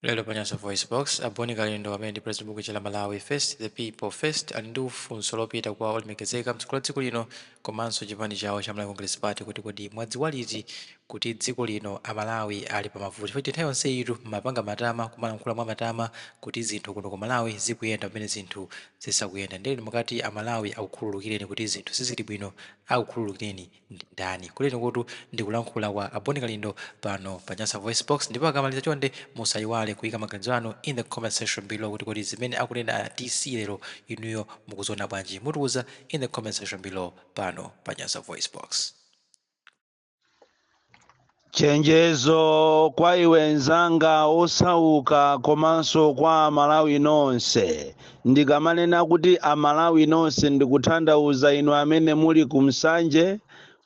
Lero pa Nyasa VoiceBox, a Bon Kalindo amene ndi president bungwe la Malawi First, the People First, ali ndi funso lopita kwa olemekezeka mtsogoleri wa dziko lino komanso chipani chawo cha Malawi Congress Party kuti kodi mwadziwa liti kuti dziko lino, Amalawi ali pamavuto? Chifukwa nthawi yonse itu mmapanga matama, kumalankhula mwa matama kuti zinthu kuno ku Malawi zikuyenda pamene zinthu zisakuyenda. Ndiye mukati Amalawi akukhululukireni kuti zinthu sizili bwino, akukhululukireni ndi ndani? Kuleni kutu ndikulankhula kwa a Bon Kalindo pano pa Nyasa VoiceBox. Ndipo akamaliza, chonde musayiwale kuyika maganizo anu in the comment section below kuti kodi zimene akunena a DC lero inuyo mukuziona bwanji? Mutiuza in the comment section below pano pa Nyasa VoiceBox. Chenjezo kwa iwe nzanga osauka komanso kwa Amalawi nonse. Ndikamanena kuti Amalawi nonse, ndikutanthauza inu amene muli ku Msanje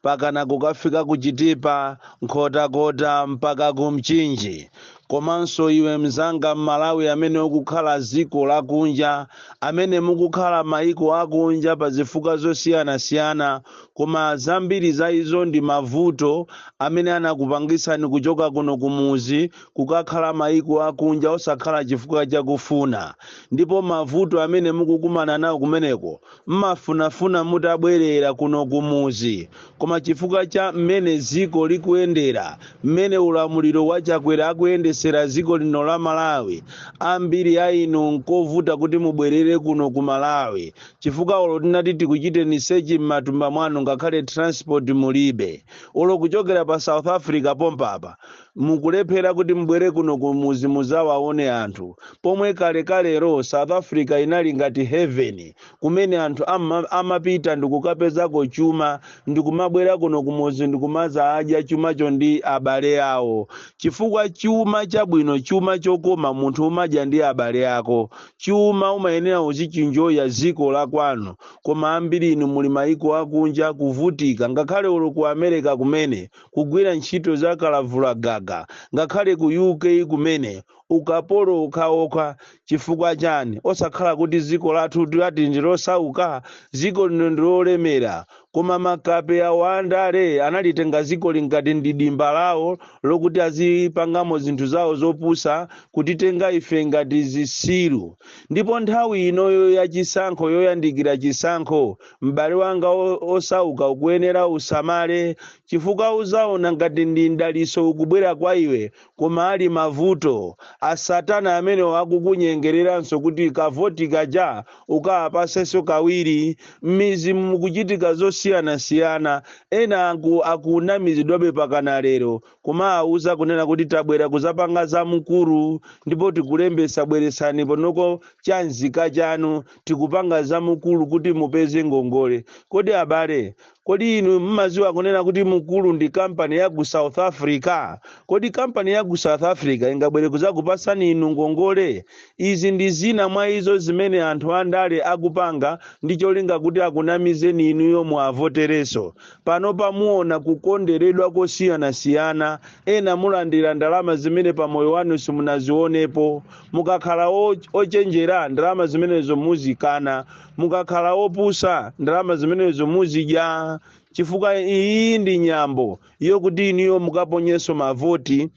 pakana kukafika ku Chitipa, Nkhotakota mpaka ku Mchinji, komanso iwe mzanga Mmalawi amene ukukhala dziko lakunja, amene mukukhala maiko akunja pa zifukwa zosiyanasiyana, koma zambiri za izo ndi mavuto amene anakupangisani kuchoka kuno kumuzi kukakhala maiko akunja, osakhala chifukwa chakufuna. Ndipo mavuto amene mukukumana nawo kumeneko, mmafunafuna mutabwerera kuno kumuzi, koma chifukwa cha mmene dziko likuyendera, mmene ulamuliro wa Chakwera akuyendesera dziko lino la Malawi, ambiri a inu nkovuta kuti mubwerere kuno ku Malawi, chifukwa olo tinati tikuchiteni search m'matumba mwanu, ngakhale transport mulibe. Olo kuchokera pa South Africa pompapa mukulephera kuti mubwere kuno kumuzi muzawaone anthu, pomwe kalekalero South Africa inali ngati heaven, kumene anthu amapita ndikukapezako chuma, ndikumabwera kuno kumuzi ndikumaza adya chumacho ndi abale awo, chifukwa chuma chabwino, chuma chokoma, munthu umadya ndi abale ako. Chuma umayenera uzichinjoya ziko la kwanu, koma ambiri inu muli maiko akunja kuvutika, ngakhale uli ku America kumene kugwira ntchito za kalavulagaga, ngakhale ku UK kumene ukapolo okhaokha. Chifukwa chani? Osakhala kuti dziko lathu lati ndi losauka, dziko lino ndi lolemera, koma makape awo andale analitenga dziko lingati ndi dimba lawo lokuti azipangamo zinthu zawo zopusa, kutitenga ife ngati zisilu. Ndipo nthawi inoyo yachisankho, yoyandikira chisankho, m'bale wanga osauka, ukuyenera usamale, chifukwa uzaona ngati ndi mdaliso ukubwera kwa iwe, koma ali mavuto asatana amene akukunyengereranso kuti kavoti kaja ukawapasenso kawiri. M'mizi mukuchitika zosiyanasiyana. Ena akunamizidwabe pakana lero, kumawuza kunena kuti tabwera kuzapanga za mukuru ndipo tikulembesa, bweresani ponoko chanzika chanu, tikupanga za mukuru kuti mupeze ngongole. Kodi abale, kodi inu mmaziwa kunena kuti Mukuru ndi kampani ya ku South Africa? Kodi kampani ya ku South Africa ingabwere kuzakupasani inu ngongole? Izi ndi zina mwa izo zimene anthu andale akupanga ndi cholinga kuti akunamizeni inuyo muavotereso. Pano pamuona kukonderedwa kosiyanasiyana. Ena mulandira ndalama zimene pamoyo wanu simunazionepo. Mukakhala ochenjera, ndalama zimenezo muzikana. Mukakhala opusa, ndalama zimenezo muzidya, chifukwa iyi ndi nyambo yokuti inuyo mukaponyenso mavoti,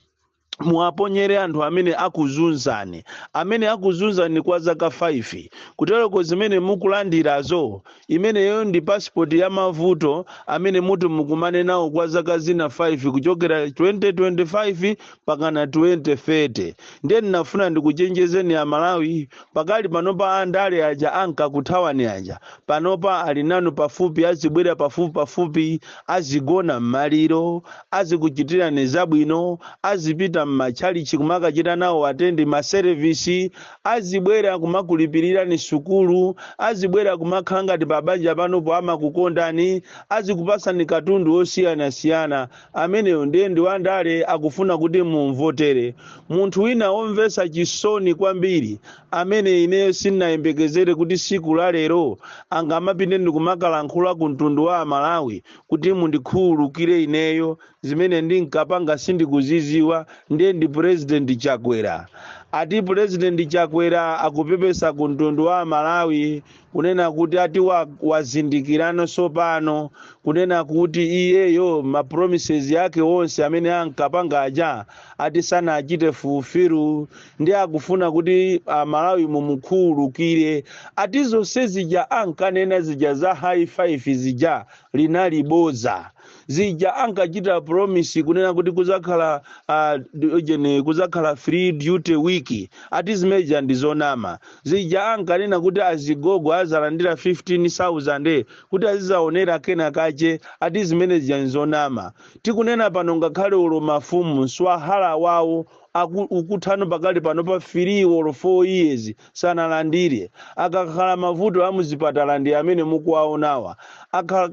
muwaponyere anthu amene akuzunzani, amene akuzunzani kwa zaka 5. Kutereko zimene mukulandirazo, imeneyo ndi pasipoti ya mavuto amene muti mukumane nawo kwa zaka zina 5, kuchokera 2025 pakana 2030. Ndiye ndinafuna ndikuchenjezeni Amalawi, pakali panopa andale aja ankakuthawani aja, panopa ali nanu pafupi, azibwera pafupi pafupi, azigona m'maliro, azikuchitirani zabwino, azipita m'matchalichi kumakachita nawo attend ma service, azibwera kumakulipirirani sukulu, azibwera kumakhala ngati pabanja panopo amakukondani, azikupasani katundu osiyanasiyana. Ameneyo ndiye ndi wandale, akufuna kuti mumvotere. Munthu wina womvetsa chisoni kwambiri, amene ineyo sindinayembekezere kuti siku la lero angamapite ndikumakalankhula ku mtundu wa Amalawi kuti mundikhululukire ineyo, zimene ndinkapanga sindikuziziwa, ndiye ndi President Chakwera. Ati President Chakwera akupepesa ku mtundu wa Amalawi. Kunena kuti ati wazindikirano sopano kunena kuti iyeyo ma promises yake onse amene ankapanga aja ati sanachite fulfill, ndi akufuna kuti Amalawi mumukhululukire. Ati zonse zija ankanena zija za high five zija linali boza. Zija ankachita promise kunena kuti kuzakhala ujene, kuzakhala free duty week, ati zimeja ndi zonama. Zija ankanena kuti azigogo azalandira 15,000 kuti azizaonera kena kache, ati zimene zija nzonama. Tikunena pano, ngakhale ulo mafumu mswahala wawo ukuthano pakali pano pa 3 or 4 years sanalandire. Akakhala mavuto amuzipatala ndi amene mukuwaonawa.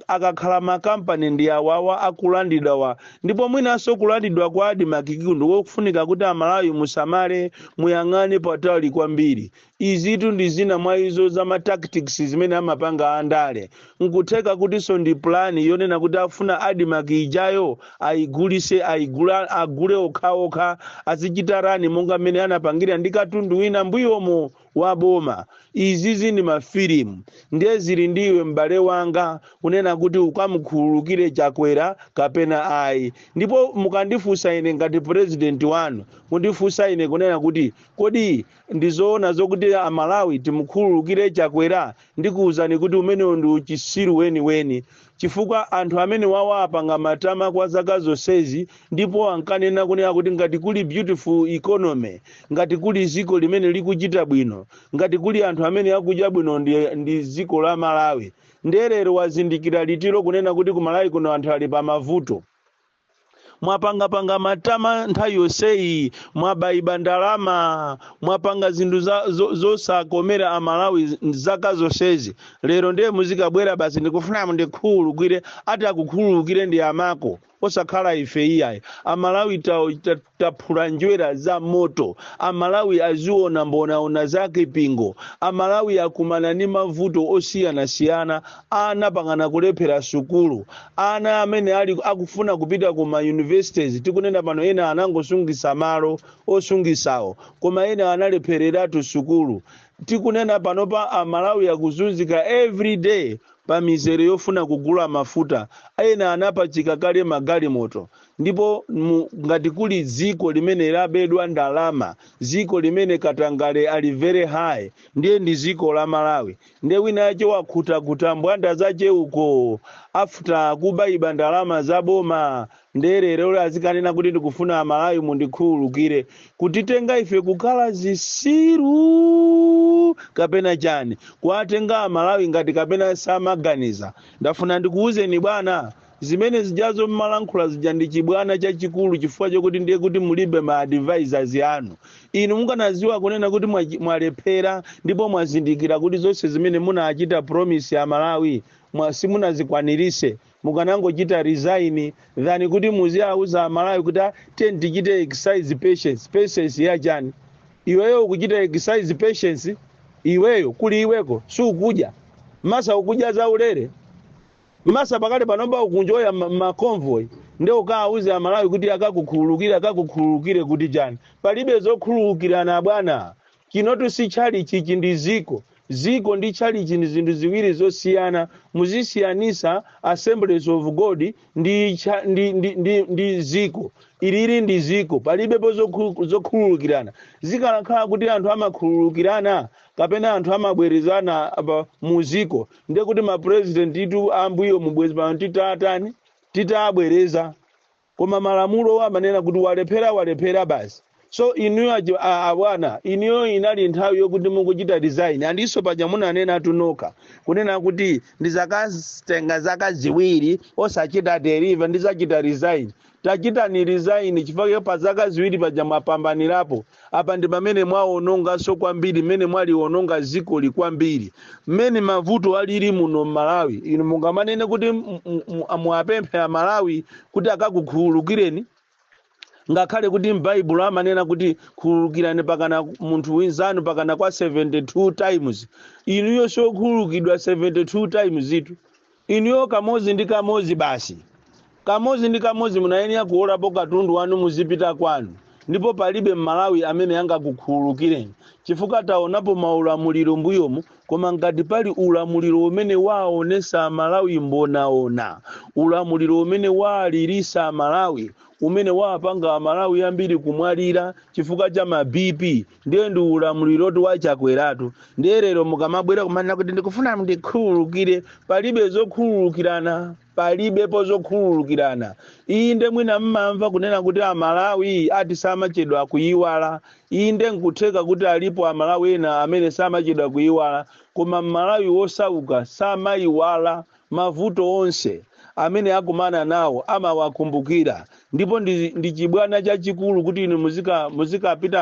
Akakhala makampani ndi awawa akulandidwawa. Ndipo mwinanso kulandidwa kwa ADMARC ndikokufunika kuti Amalawi musamale, muyang'ane patali kwambiri. Izitu ndi zina mwa izo za ma tactics zimene amapanga andale. Nkutheka kutinso ndi plan yonena kuti afuna ADMARC ijayo ayigulise, ayigula, agule okhaokha, azichita run monga mmene anapangira ndi katundu wina mbuyomo wa boma. Izizi ndi mafilimu. Ndiye zili ndiwe, m'bale wanga, kunena kuti ukamukhululukire Chakwera kapena ayi. Ndipo mukandifunsa ine ngati president wanu, kundifunsa ine kunena kuti kodi ndizoona zokuti Amalawi timukhululukire Chakwera, ndikuwuzani kuti umenewo ndi uchisiru weniweni, chifukwa anthu amene wawa apanga matama kwa zaka zonsezi. Ndipo ankanena kunena kuti ngati kuli beautiful economy, ngati kuli ziko limene likuchita bwino, ngati kuli anthu amene akudya bwino, ndi ziko la Malawi. Nderero wazindikira litiro kunena kuti ku Malawi kuno anthu ali pa mavuto? Mwapangapanga matama nthawi yonseyi, mwabayiba ndalama, mwapanga zinthu zosakomera Amalawi zaka zonsezi. Lero ndiye muzikabwera basi, "Ndikufuna mundikhululukire." Ati akukhululukire ndi amako, osakhala ife iyayi. Amalawi taphula njwera za moto. Amalawi aziona mbonaona zake pingo. Amalawi akumana ndi mavuto osiyanasiyana. Ana pangana kulephera sukulu, ana amene ali akufuna kupita ku ma universities, tikunena pano ena anangosungisa malo osungisawo, koma ena analephereratu sukulu. Tikunena panopa Amalawi akuzunzika every day pa mizere yofuna kugula mafuta. Ena anapachika kale magalimoto. Ndipo ngati kuli dziko limene labedwa ndalama, dziko limene katangale ali very high, ndiye ndi dziko la Malawi. Ndiye wina yache wakhutakuta mbwanda zache uko after kubayiba ndalama za boma, ndiye lero azikanena kuti ndikufuna Amalawi mundikhululukire. Kutitenga ife kukhala zisiru kapena chani? Kuwatenga Amalawi ngati kapena samaganiza? Ndafuna ndikuwuzeni bwana, zimene zijazo mmalankhula zija ndi chibwana chachikulu, chifukwa chokuti ndiye kuti mulibe ma advisors anu. Inu mukanaziwa kunena kuti mwalephera ndipo mwazindikira kuti zonse zimene munachita promise ya Malawi simunazikwanirise, mukanangochita resign than kuti muziauza Amalawi kuti, "Ah, tiye tichite exercise patience." Patience yachani? Iweyo ukuchita exercise patience? Iweyo kuli iweko sukudya masa, ukudya zaulere masa. Pakale panopa ukunjoya ma convoy, nde ukawauze Amalawi kuti akakukhululukire. Akakukhululukire kuti chani? Palibe zokhululukirana, bwana. Chinotu si chalichi, ichi ndi ziko. Ziko ndi chalichi ndi zinthu ziwiri zosiyana. Muzisiyanisa Assemblies of God ndi ziko. Ilili ndi ziko, palibepo zokhululukirana. Zikanakhala kuti anthu amakhululukirana kapena anthu amabwerezana apa muziko, ndiye kuti mapresident itu ambuyo mubwezi pano titatani, titabwereza. Koma malamulo amanena kuti walephera, walephera basi. So inuyo abwana, inuyo inali nthawi yokuti mukuchita resign. Andinso paja munanena tunoka kunena kuti ndizakatenga zaka 2 osachita deliver, ndizachita resign. Tachitani resign, chifukwa pa zaka 2 paja mwapambanirapo. Apa ndi pamene mwaononganso kwambiri, mmene mwaliononga zikoli kwambiri, mmene mavuto alili muno m'Malawi. Inu mungamanene kuti muapemphe Amalawi kuti akakukhululukireni, ngakhale kuti m'Baibulo amanena kuti khululukirani pakana munthu winzanu pakana kwa 72 times. Inuyo sokhululukidwa 72 times itu. Inuyo kamodzi ndi kamodzi basi, kamodzi ndi kamodzi munayenera kuolapo katundu wanu, muzipita kwanu. Ndipo palibe Mmalawi amene angakukhululukireni, chifukwa taonapo maulamuliro mbuyomu, koma ngati pali ulamuliro umene waonesa Amalawi mbonaona, ulamuliro umene walirisa Amalawi, umene wapanga Amalawi ambiri kumwalira chifukwa cha ma BP, ndiye ndi ulamuliro wa Chakweratu. Ndiye lero mukamabwera kumanena kuti ndikufuna ndikhululukire, palibe zokhululukirana, palibepo zokhululukirana. Inde, mwina mmamva kunena kuti Amalawi ati samachedwa kuyiwala. Inde, nkutheka kuti alipo Amalawi ena amene samachedwa kuyiwala, koma Mmalawi wosauka samayiwala. Mavuto onse amene akumana nawo amawakumbukira. Ndipo ndi chibwana chachikulu kuti inu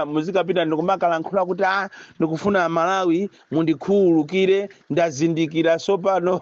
muzikapita ndikumakalankhula kuti, "Ah, ndikufuna Amalawi mundikhululukire, ndazindikira sopano."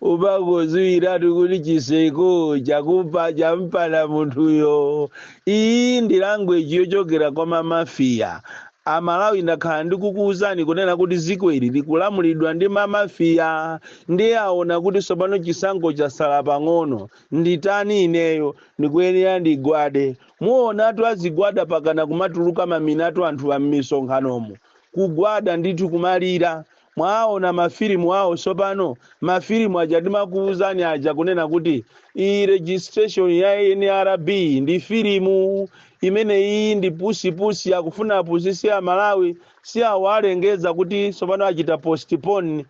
Umangoziwiratu kuti chiseko chakupa champana munthuyo. Iyi ndi language yochokera kwa mamafiya. Amalawi, ndakhala ndikukuwuzani kunena kuti dziko ili likulamulidwa ndi mamafiya. Ndiye aona kuti tsopano chisankho chasala pang'ono, nditani ineyo? Ndikuyenera ndigwade. Muonatu azigwada pakana kumatuluka maminatu anthu a m'misonkhanomo, kugwada ndithu, kumalira. Mwaona mafilimu awo tsopano, mafilimu aja ndimakuwuzani aja kunena kuti iyi registration ya NRB ndi filimu imene iyi ndi pusipusi, akufuna apusise Amalawi. Si awo alengeza kuti tsopano achita postpone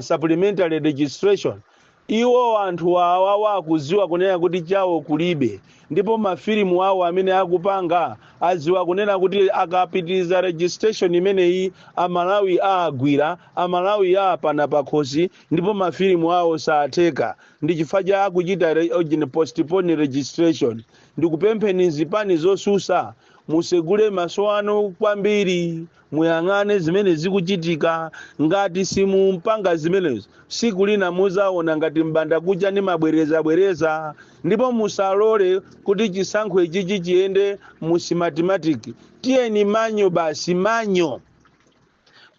supplementary registration? Iwo anthu awawa akuziwa kunena kuti chawo kulibe, ndipo mafilimu awo amene akupanga aziwa kunena kuti akapitiriza registration imeneyi, Amalawi aagwira, Amalawi aapana pakhosi, ndipo mafilimu awo satheka. Ndi chifukwa cha akuchita postpone registration. Ndikupempheni zipani zosusa, musegule maso anu kwambiri, muyang'ane zimene zikuchitika. Ngati simumpanga zimenezo, siku lina muzaona ngati mbanda kucha ndi mabwerezabwereza. Ndipo musalole kuti chisankho ichichi chiyende mu Smartmatic. Tiyeni manual basi, manual.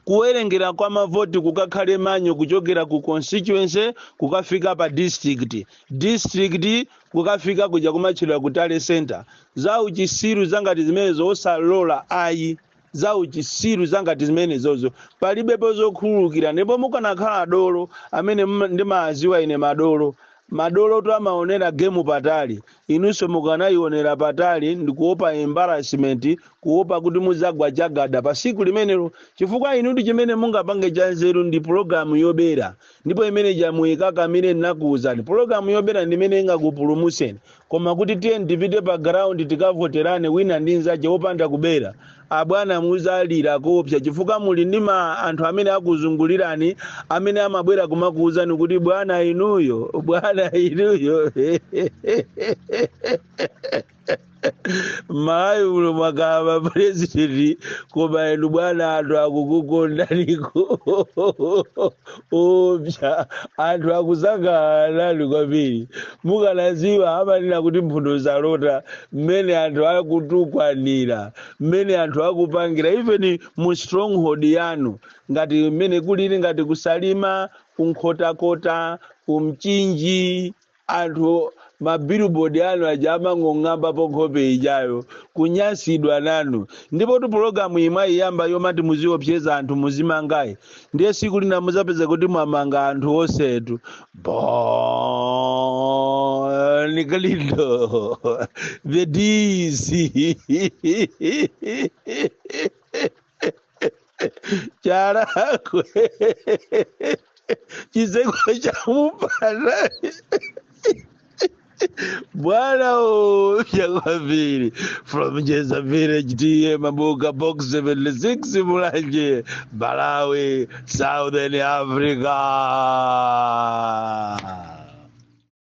Kuwerengera kwa mavoti kukakhale manual, kuchokera ku constituency kukafika pa district, district kukafika kuja kumatchedwa ku tally center. Za uchisiru zangati zimenezo osalola ayi, za uchisiru zangati zimenezozo palibepo zokhululukira. Ndipo mukanakhala dolo amene ndimaziwa ine madolo, madolo to amaonera game patali, inunso mukanayionera patali. Ndikuopa embarrassment, kuopa kuti muzagwa chagada pa siku limenelo, chifukwa inuti chimene mungapange cha nzeru ndi pologalamu yobera, ndipo imene jamuyikakamire. Ndinakuwuzani, pologalamu yobera ndi imene ingakupulumuseni. Koma kuti tiye tipite pa ground tikavoterane wina ndi nzache wopanda kubera, abwana, muzalira kopsa, chifukwa muli ndi ma anthu amene akuzungulirani amene amabwera kumakuwuzani kuti, "Bwana inuyo, bwana inuyo, Malawi muno mwakhala president, koma inu bwana, anthu akukukondaniko opsa, anthu akusangalalani kwambiri." Mukanaziwa, amanena kuti mphuno zalota, mmene anthu akutukwanira, mmene anthu akupangira, even mu stronghold yanu, ngati mmene kulili ngati kuSalima, kuNkhotakota, kuMchinji, anthu mabillboard anu aja amang'ong'ambapo nkhope ijayo, kunyansidwa nanu. Ndipo tu pologalamu imwe iyamba yomati muziopseza anthu muzimangayi, ndiye siku lina muzapeza kuti mwamanga anthu onsetu. Bon Kalindo, the DC, Chalakwe, chiseko chamupana bwana upya kwambiri, from Jeza Village, T/A Mabuka, Box 76, Mulanje, Malawi, Southern Africa.